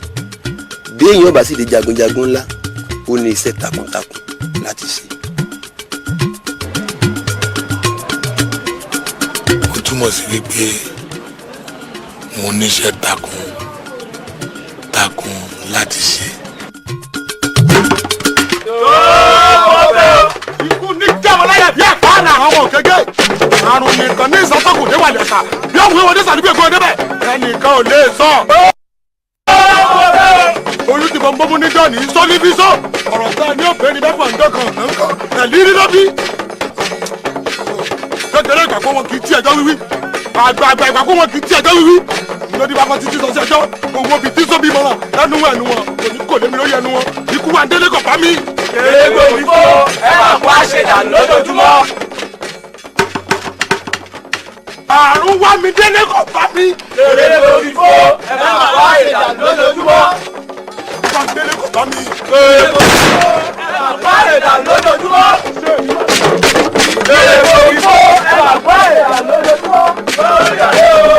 Bí èèyàn bá sì di jagunjagun ńlá, ó ní iṣẹ́ takuntakun láti ṣe. Ó túmọ̀ sí wípé mo níṣẹ́ takun takun láti ṣe. Ikú ní jẹ́wọ́ láyà bí àpáàlà àwọn ọmọ òkèké. Àrùn nìkan ní ìsọtọ́kùn dé wà lẹ́sà. Bí òun wíwọ́n dé sàdúgbò èkó débẹ̀, ẹnìkan ò lè sọ. Oyún ti bọ́n bọ́mú níjọ́ ní sọ́lí bí sọ. Ọ̀rọ̀ tá a ní òbẹ́ni mẹ́fà ń dọ́kan ẹ̀lí rí lọ́bí. Kékeré ìgbàgbọ́ wọn kì í tí ẹjọ́ wíwí. Àgbààgbà ìgbàgbọ́ wọn kì í tí ẹjọ́ wíwí. Lórí bá kọ́ títí sọ sí ẹjọ́, òun òbí tí sóbì mọ̀ràn lẹ́nu wọn ẹnu wọn, kò ní kò lémi lórí ẹnu wọn. Ikú wa ń délé kọ̀ bá mi. Èrè gbòmí fó, ẹ máa kó àṣedànù lójoojúmọ́. Àrùn wá mi délé kò bá mi. Èrè lórí fó ẹ má máa wá ìjà lójoojúmọ́. Wá mi délé kò bá mi. Èrè lórí fó ẹ má wá ìjà lójoojúmọ́. Èrè lórí fó ẹ má wá ìjà lójoojúmọ́. Lórí àlẹ́ o,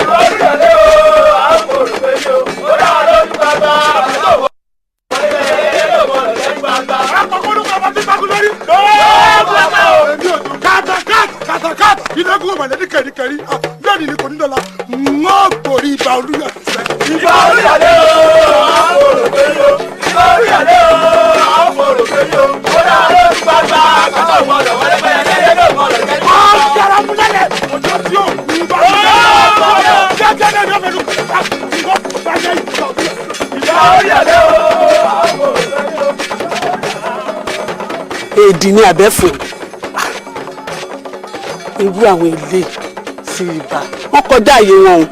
lórí àlẹ́ o, àpòrò pẹ̀lú o, ó dá lójú bàbá àbúrò. Ilé-ẹ̀kọ́ ọ̀bàlẹ̀ ní kẹ̀ríkẹ̀rí lónìí ni kò ní dọ̀la wọ́n borí ibà olúyọ̀ sẹ́. Ibà olúyọ̀lé o, àpòrò pẹ̀lú o. Ibà olúyọ̀lé o, àpòrò pẹ̀lú o. Ó dá lójú bàbá àkàtọ̀ gbọ́dọ̀ wọlé pẹ̀lẹ́ lẹ́yìn gbọ́dọ̀ jẹ́. Wọ́n jara múlẹ̀lẹ̀ ọjọ́ tí ó kú bá mi. Jẹ́jẹ́ náà ni wọ́n fẹ́ Ibà olúyọ̀lé o, àpòrò pẹ̀lú o. Èdì ni àbẹ́fò irú àwọn ilé sí ibà wọn kọjá àyè wọn o.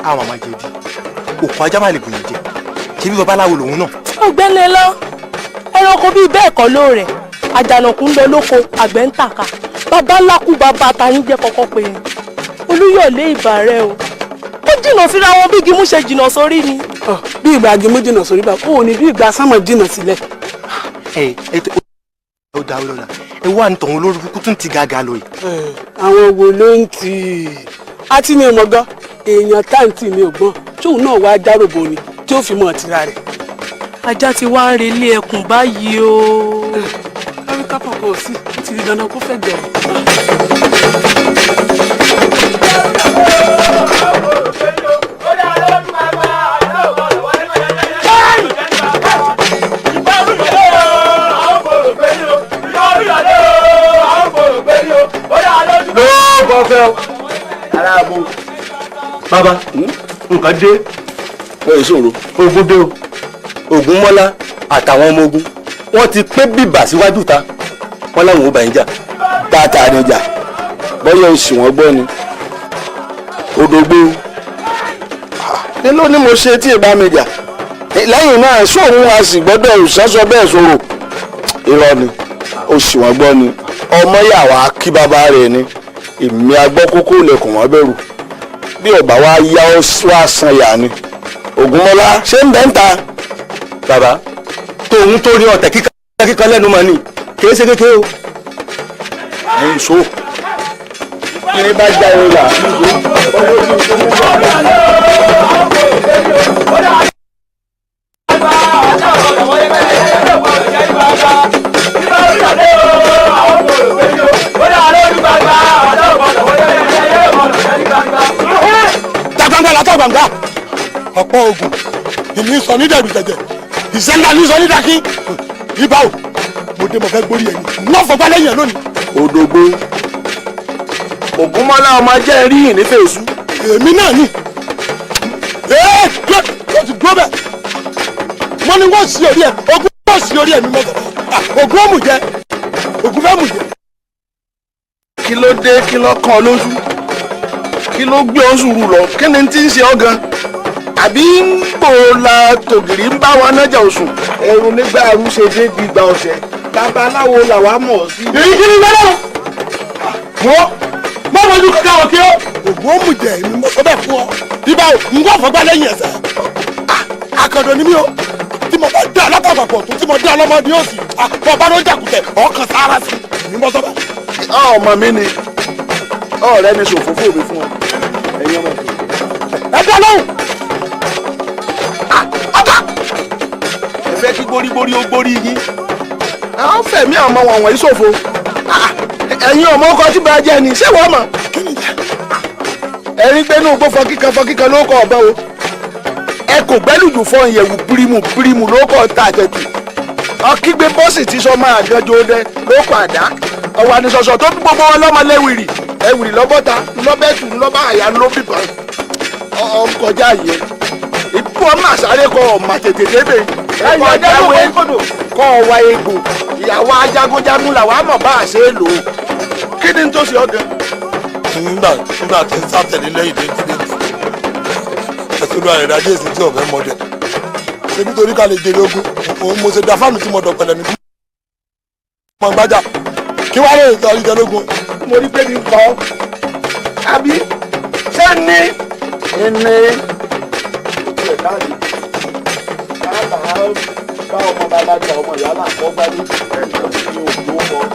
Àwọn àmà jẹ̀bi òkú ajá má lè gbìyànjú jẹ ṣé bí babaláwo lòun náà. Ọ̀gbẹ́ni lọ ẹranko bíi bẹ́ẹ̀ kọ́ ló rẹ̀ àjànàkú ń lọ lóko àgbẹ̀ ń tàka bàbá ńlá kú bàbá tani jẹ́ kọ́kọ́ pé ni Olúyọ̀lé ìbà rẹ o ó jìnnà síra wọn bí gimú ṣe jìnnà sórí ni. Bí ìgbà gimú jìnnà sórí bá kó o ní bí ìgbà sánmọ̀ jìnnà sílẹ̀. Ẹ ẹ ó dá ó lọ́la ẹ wà ní tọ̀hún olórí kúkú tún ti gàgà lọ yìí. Àwọn wo ló ń tì í àti ní ìmọ̀gán èèyàn táǹtì ní ògbọ́n tóun náà wàá dáròbó ni tí ó fi mọ̀ tira rẹ̀. Ajá ti wá ń relé ẹkùn báyìí o. Kárí kápọ̀ kan sí ó ti di dandan kó fẹ́ gbẹ̀rẹ̀. Bàbá nǹkan dé wọ́n ìṣòro ogun dé o Ògúnmọ́lá àtàwọn ọmọ ogun wọ́n ti pé bìbà síwájú ta wọ́n láwọn ò bá yín jà. Bàtà níjà bọ́yọ̀ oṣù wọn gbọ́ ni òdògbó ní ló ní mo ṣe tí ì bá mi jà lẹ́yìn náà sóhun a sì gbọ́dọ̀ sọ́sọ bẹ́ẹ̀ sọ̀rọ̀ irọ́ ni oṣù wọn gbọ́ ni ọmọ yàwá kí bàbá rẹ̀ ni èmi agbọ́ kókó lẹ̀kùn wọn bẹ̀rù bí ọba wa yá ọ wá san yà ni Ògúnmọ́lá ṣé ń bẹ́ ń ta. Bàbá tòun tó rí ọ̀tẹ̀ kíkan lẹ́nu mọ́ ni kì í ṣe kékeré o. Ẹ̀yin so kí ni bá já o là. Gbangba la tọ́ gbangba ọ̀pọ̀ ogun ìní sọ ní dẹ̀rù jẹ̀jẹ̀ ìṣẹ́ńdà ní sọ ní dákí ibà o mo dé mo fẹ́ gbórí ẹ̀ ní wọ́n fọgbá lẹ́yìn ẹ̀ lónìí. Òdògbó Ògúnmọ́lá ọmọ ajẹ́ rí ìní fèsù. Èmi náà ni ee yóò ti gbó bẹ́ẹ̀ wọ́n ní wọ́n sì orí ẹ̀ ogun wọ́n sì orí ẹ̀ mi mọ́tò ogun ó mú jẹ ogun fẹ́ mú jẹ. Kí ló dé kí ló kàn ọ́ lójú kí ló gbé ọ sùúrù lọ kí ni tí ń ṣe ọ gan àbí ń bò la tògìrì ń bá wa nájà oṣù. Ẹrù nígbà arúṣe dé gbígba ọ̀sẹ̀ babaláwo làwa mọ̀ ọ́ sí. Èyí kí ni gbọ́dọ̀ wọ́n mọ ojú kankan òkè ó. Ògùn ó mú jẹ èmi mọ sọ bẹ́ẹ̀ fún ọ bíbá o ń wọ́n fọgbá lẹ́yìn ẹ̀sẹ̀ akọ̀dọ̀ ni mí o tí mo bá dé alápapọ̀ tó tí mo dé ọlọ́mọdé òsì bọ́ bá ló jàkùtẹ̀ ọkàn sára sí èmi mọ sọ bẹ́ẹ̀. Ọmọ mi ni ọ̀rẹ́ mi ṣòfófó mi fún ọ ẹ̀yin ọmọ mi. Ẹ dá lóhùn. Ọ̀tá ẹ fẹ́ kí gbórígbórí ó gbórí yín àwọn fẹ̀mí àwọn ọmọ wọ̀nyí ṣòfò ẹ̀yin ọmọ ọkọ tí bá jẹ́ ni ṣé wọ́n mọ̀ ẹ̀rín gbẹ́nu gbó fọkíkan fọkíkan ló kọ́ ọ̀bẹ o ẹ kò gbẹ́lùdù fọ ìyẹ̀wù pírímù pírímù ló kọ́ ta àtẹ̀tù ọkígbe bọ́ọ̀sì tí sọ máa gánjọ dẹ ló kọ́ àdá ọwọ́ àdìsọ̀sọ̀ tó bí gbogbo wọn lọ́mọ lẹ́wìrì ẹ̀wìrì lọ́bọ̀ta lọ́bẹ̀tù lọ́bà àyà ló bìbọn ọkọjá yẹ ìbú ọmọ àsáré kọ ọmọ tètè débè ẹ̀yìn ọjọ́ kọ́ ọwa egbò ìyàwó ajagunjagun làwọn àmọ̀ bá a ṣe é lò ó kí ni tó ṣe ọ́ gan. Nígbà tí ń sátẹ̀lé lẹ́yìn déńtí déńtí ẹ̀sùn olúwa rẹ̀ dájú èsì tí ọ̀fẹ́ mọ̀dẹ̀ ṣé nítorí ká lè jèrè ogun òun mo ṣe da fáànù tí mo dọ̀ pẹ̀lẹ́ níbí. Mọ̀ gbájà kí wàá lè sọ ìjẹ lógun Mo rí pé mi ń kọ́ àbí ṣé ní ní ojú ẹ̀ káàdì bàbá bá ọmọ bàbá gba ọmọ ìyá náà kọ́ gbádùn ní òjò mọ́ wọ́n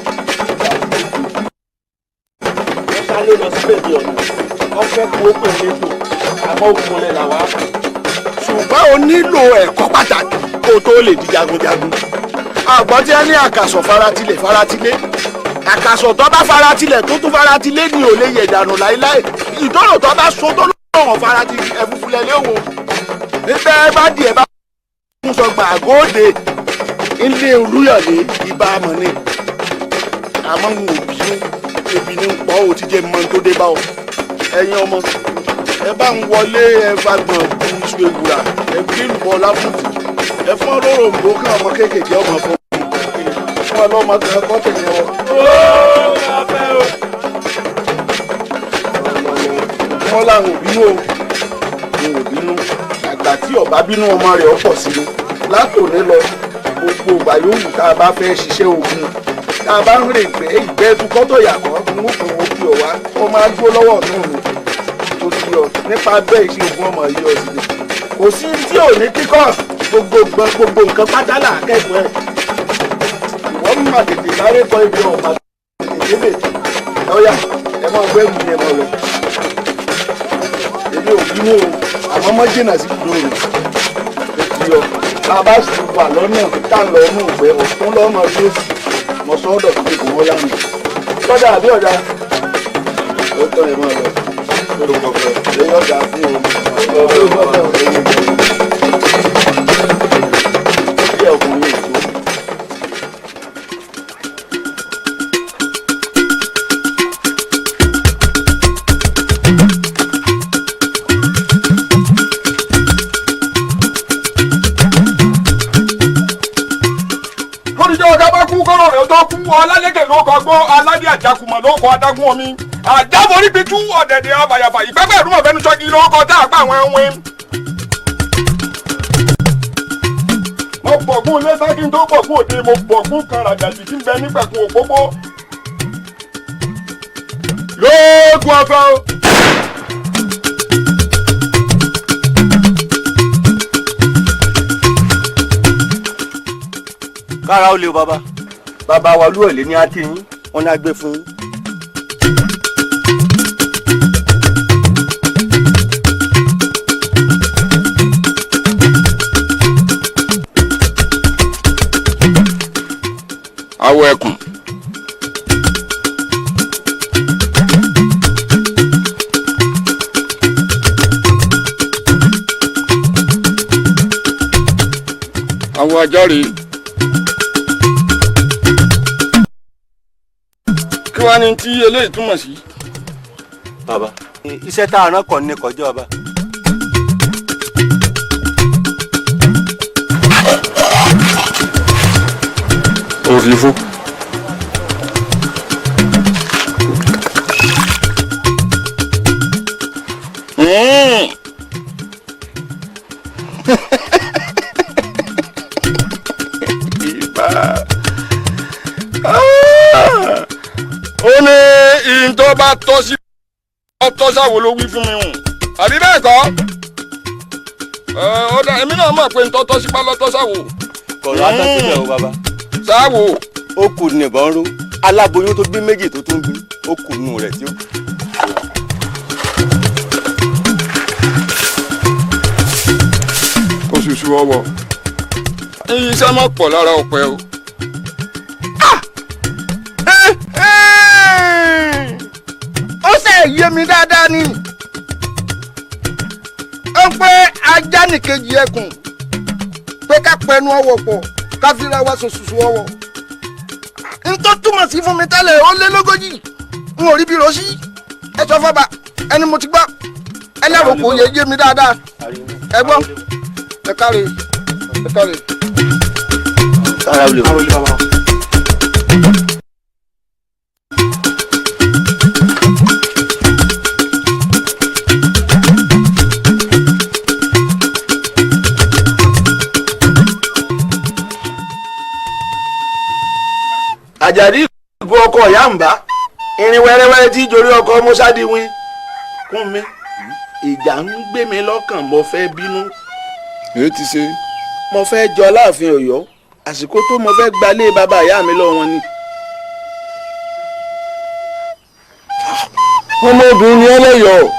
sáré lọ síbẹ̀ bí ọ̀nà wọ́n fẹ́ kó pè létò àmọ́ òkúnlẹ̀ làwọn á pè. Ṣùgbọ́n o nílò ẹ̀kọ́ pàtàkì kó o tó lè di jagunjagun. Àgbọ̀n tí a ní àkàsọ̀ faratilẹ̀ faratilé, àkàsọ̀ tó bá faratilẹ̀ tó tún faratilé ni ò lè yẹ̀ dànù láéláé. Ìdọ́rọ̀ tó bá so tó lọ́wọ́ faratilẹ̀ ẹ̀fúnfúnlẹ̀ léwu. Níbẹ̀ bá di ẹ̀ bá kún sọ gbàgóde ilé Olúyọ̀lé ibà mọ̀ ni. Àmọ́ n ò bínú, ebi ní pọ̀ ò ti jẹ́ mọ́ tó dé bá ọ. Ẹ̀yin ọmọ ẹ bá ń wọlé ẹ fagbọ̀n bu iṣu ewùrà ẹ gbé lùbọ́ láfùtù ẹ fún olóròǹbó kí ọmọ kéékèèké ọmọ fún fún ọlọ́mọ kan kọ́ tẹ̀lé wọn. Wọ́n láwọn ò bínú o, n ò bínú. Àgbà tí ọba bínú ọmọ rẹ̀ ọ̀pọ̀ sí i látòní lọ gbogbo ìgbà yòówù tá a bá fẹ́ ṣiṣẹ́ ogun tá a bá ń rè gbẹ́ ìgbẹ́ tukọ́tọ̀ yàkọ́ ń kò wọ́n fi ọ̀wá ó máa dúró lọ́wọ́ ọ̀tún mi tó ti yọ nípa bẹ́ẹ̀ iṣẹ́ ogun ọmọ yìí ọ̀sìn ni kò sí tí ò ní kíkọ́ gbogbo nǹkan pátá là kẹ́kọ̀ọ́ ẹ̀ ìwọ́n mà tètè sáré kọ́ ibi ọ̀ma tètè débè lọ́yà ẹ máa gbẹ́rù yẹn mọ́ lọ èmi ò bínú o àmọ́ mọ́ jìnnà sí gbòòrò tó ti yọ bá a bá sì wà lọ́nà tá a lọ nù ìgbẹ́ ọ̀tún lọ́mọ tó sì mọ sọ́dọ̀ tó kò wọ́n lánàá sọ́dọ̀ àbí ọ̀dà ó tọ́ ẹ máa lọ lórí ọ̀dà fún o bí ọkùnrin èso. Lóríjọ́ ọ̀gá bá kú kọ́rọ̀ rẹ̀ tó kú ọlálẹ́kẹ̀ ló kọ gbọ́ aládé àjàkùmọ̀ ló kọ adágún omi àjáborí pitú ọ̀dẹ̀dẹ̀ àbàyàfà ìpẹ́pẹ́ ìrúmọ̀ fẹ́nu sọ́gi ló kọ tá a pa àwọn ẹ̀wọ̀n. Mo bọ̀gún ilé sákì tó bọ̀gún òde mo bọ̀gún kan ràgàjì tí ń bẹ nígbàkun òpópó. Lóògùn ọ̀fẹ́ o. Kára ó lé o bàbá. Bàbá wa Olúyọ̀lé ní akínyín wọn ní a gbé fún yín. Awọ ẹkùn. Awọ ajá rèé. Kí wàá ní tí eléyìí túmọ̀ sí. Bàbá iṣẹ́ tá a rán kàn ní kọjá bàbá. Òfìfo. Ibà. Ó ní ìyìn tó bá tọ́ sí ọtọ́ sáwo ló wí fún mi hùn àbí bẹ́ẹ̀ kọ́ ọ̀dà èmi náà mọ̀ pé ń tọ́ tọ́ sí pálọ́tọ́ sáwo. Kọ̀rọ̀ á tán síbẹ̀ o bàbá. Sáwo. Ó kù nìbọn ró aláboyún tó bí méjì tó tún bí ó kù nù rẹ̀ tí ó. Oṣooṣù ọwọ́ iṣẹ́ mọ̀ pọ̀ lára ọ̀pẹ o. Ó ṣe yé mi dáadáa ni ó ń pé ajá nìkejì ẹkùn pé ká pẹnu ọwọ́ pọ̀ ká fira wa ṣoṣoṣo ọwọ́ n tó túmọ̀ sí fún mi tẹ́lẹ̀ ó lé lógójì n ò rí bí rosí ẹ sọ fọba ẹni mo ti gbọ́ ẹlẹ́rù kò yẹ yé mi dáadáa ẹ gbọ́ ẹ káre ẹ káre. Kára ó lè wọ. Àjàdí ìgò ọkọ ìyá ń bá Irin wẹ́rẹ́wẹ́rẹ́ tí jorí ọkọ mọ́sádìwín kún mi. Ìjà ń gbé mi lọ́kàn, mo fẹ́ bínú. Èyí ti ṣe. Mo fẹ́ jọ Aláàfin Ọ̀yọ́, àsìkò tó mo fẹ́ gbalé bàbá ìyá mi lọ́wọ́ wọn ni. Ọmọbìnrin ni ẹlẹ́yọ̀.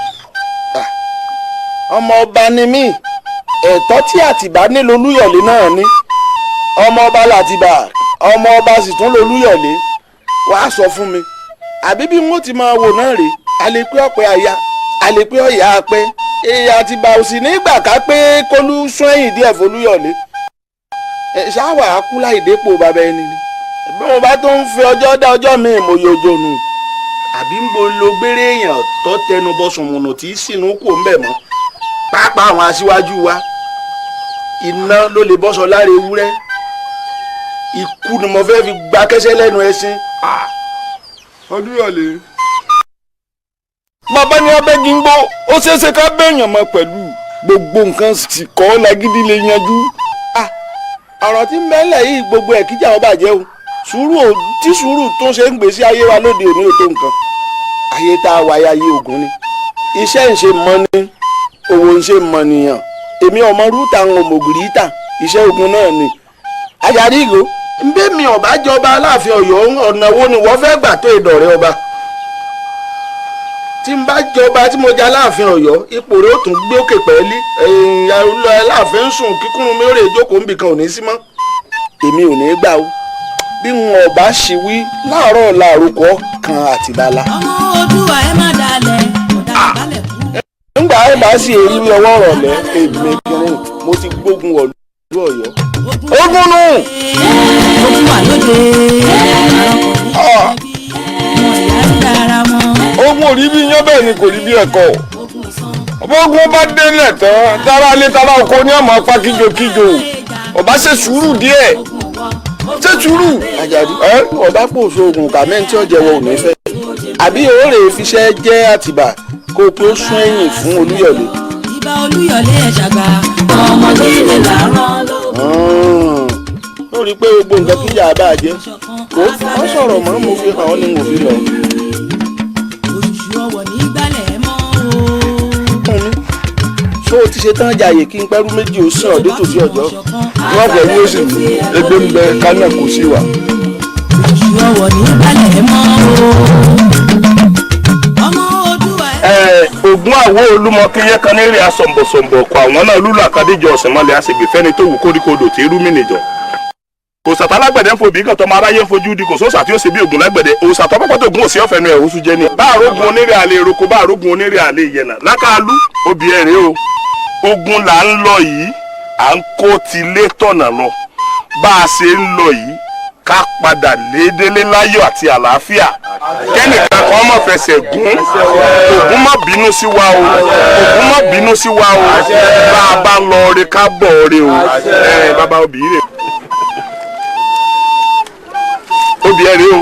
Ọmọ ọba ni mí, ẹ̀tọ́ tí Àtìbá ní lolúyọ̀lé náà ní. Ọmọ ọba làtìbà, ọmọ ọba sì tún lolúyọ̀lé. Wàá sọ fún mi, àbí bí wọ́n ti máa wò náà rèé? Àlè pé ọ̀pẹ àyà, àlè pé ọ̀yà apẹ́. Èyí Àtìbà ò sì ní gbà ká pé kólú sún ẹ̀yìn díẹ̀ folúyọ̀lé. Ṣáwà á kú láì dépò bàbá ẹni ni. Bí mo bá tó ń fi ọjọ́ dá ọjọ́ mi ìmòye òjò nù. Àbí ń bo lo gbére èèyàn tó tẹnu bọ sùnmùnù tí sínú kò ń bẹ̀ mọ́. Pàápàá àwọn aṣíwájú wa, iná ló lè bọ́sọ lára ewúrẹ́. Ikú ni mo fẹ́ fi gba kẹ́sẹ́ lẹ́nu ẹṣin. Olúyọ̀lé. Bàbá ní abẹ́gi ń gbó, ó ṣeéṣe ká bẹ́ẹ̀yàn mọ́ pẹ̀lú gbogbo nǹkan sì kọ́ lágídí lè yanjú. Ọ̀rọ̀ tí ń bẹ́lẹ̀ yìí gbogbo ẹ̀ kíjà ó bàjẹ́ o. Sùúrù ò tí sùúrù tó ṣe ń gbèsè ayé wa lóde òní ò tó nǹkan. Ayé tá a wáyé ayé ògùn ni. Iṣẹ́ ń ṣe mọ́ ni, òwò ń ṣe mọ́ nìyàn. Èmi ọmọ rúta ń mògìrì tà, iṣẹ́ ogun náà ni. Àjàdí ìgò, nbẹ́ mi ọ̀bá jọba Aláàfin Ọ̀yọ́, ọ̀nà wo ni wọ́n fẹ́ gbà tó ìdọ̀rẹ́ ọba? Tí n bá jọba tí mo jẹ Aláàfin Ọ̀yọ́, ipò rẹ̀ ó tún gbé òkè pẹ́ẹ́lí. Aláàfin ń sùn kíkúrun mi ó rè jókòó níbì kan ò ní sí mọ́. Èmi ò ní gbà o. Bí n ọba ṣì wí láàárọ̀ làrúkọ kan Àtìbálà. Ọmọ Oòduà ẹ má dalẹ̀, ọ̀dàlẹ̀ balẹ̀ kú. Ńgbà ẹ bá sì èrí ọwọ́ rọ̀lẹ́, èmi kìíní mo ti gbógun wọ̀lú Ọ̀yọ́. Ogun nù. Ogun wà lóde. Ogun ò rí bí iyán, bẹ́ẹ̀ ni kò rí bí ẹ̀kọ́. Ọba ogun bá délẹ̀ tán, tára lé tára oko ní ọmọ apá kíjokíjo. Ọba ṣe sùúrù díẹ̀, ṣe sùúrù. Àjàdí, ọba pòṣo oògùn kàmẹ́ntì ọ̀jẹ̀wọ̀ ò ní fẹ́. Àbí òórè fiṣẹ́ jẹ́ Àtìbà kó o pé ó sún ẹ̀yìn fún Olúyọ̀lé. Ìbà Olúyọ̀lé ẹ̀ ṣàgbà. Ọmọdé lè làárọ̀ ló. Ó rí i pé gbogbo nǹkan kíjà bá a jẹ́ kó wọ́n sọ̀rọ̀ mọ́, mo fi hàn ọ́ ni mo fi lọ. Oṣù ọwọ̀ nígbàlẹ̀ mọ́ o. Ṣó o ti ṣe tán jàyè kí n pẹ́rú méjì ó sàn ọ̀dẹ́ tòsí ọjọ́? Wọ́n fẹ́ wí ó sì ní ẹgbẹ́ ń bẹ kánà kò sí wa. Oṣù ọwọ̀ nígbàlẹ̀ mọ́ o. Ọmọ Oòduà ẹ. Ògún àwo olúmọkíyẹ kan ní rí asọ̀nbọ̀sọ̀nbọ̀ ọkọ̀ àwọn náà lúlù àkàdéjọ ọ̀sìnmọ́lẹ̀ àṣegbè fẹ́ni tó wù kóríkodò tí rú mìnìjọ. Kò sàtà lágbẹ̀dẹ ń fobì kan tọmọ aráyé ń fojú di, kò sóòsà tí ó ṣe bí ògùn lágbẹ̀dẹ òòsà tó pọ́pọ́ tó gún òsì ọ̀fẹ́nu ẹ̀ oṣù jẹ́ ni. Bá àrógun onírè àlè eroko, bá àrógun onírè àlè ìyẹnà lákàlú obì ẹ̀rẹ́ o. Ogun là ń lọ yìí, à ń kó tilé tọ̀nà lọ. Bá a ṣe ń lọ yìí, ká padà lédélé láyọ̀ àti àlàáfíà, kẹ́nìkan kan má fẹsẹ̀ gún. Ògún má bínú sí wa o, Ògún má bínú sí wa o. Bá a bá lọ re, ká bọ̀ re o. Ẹ bàbá, obì rè, obì ẹ rè o.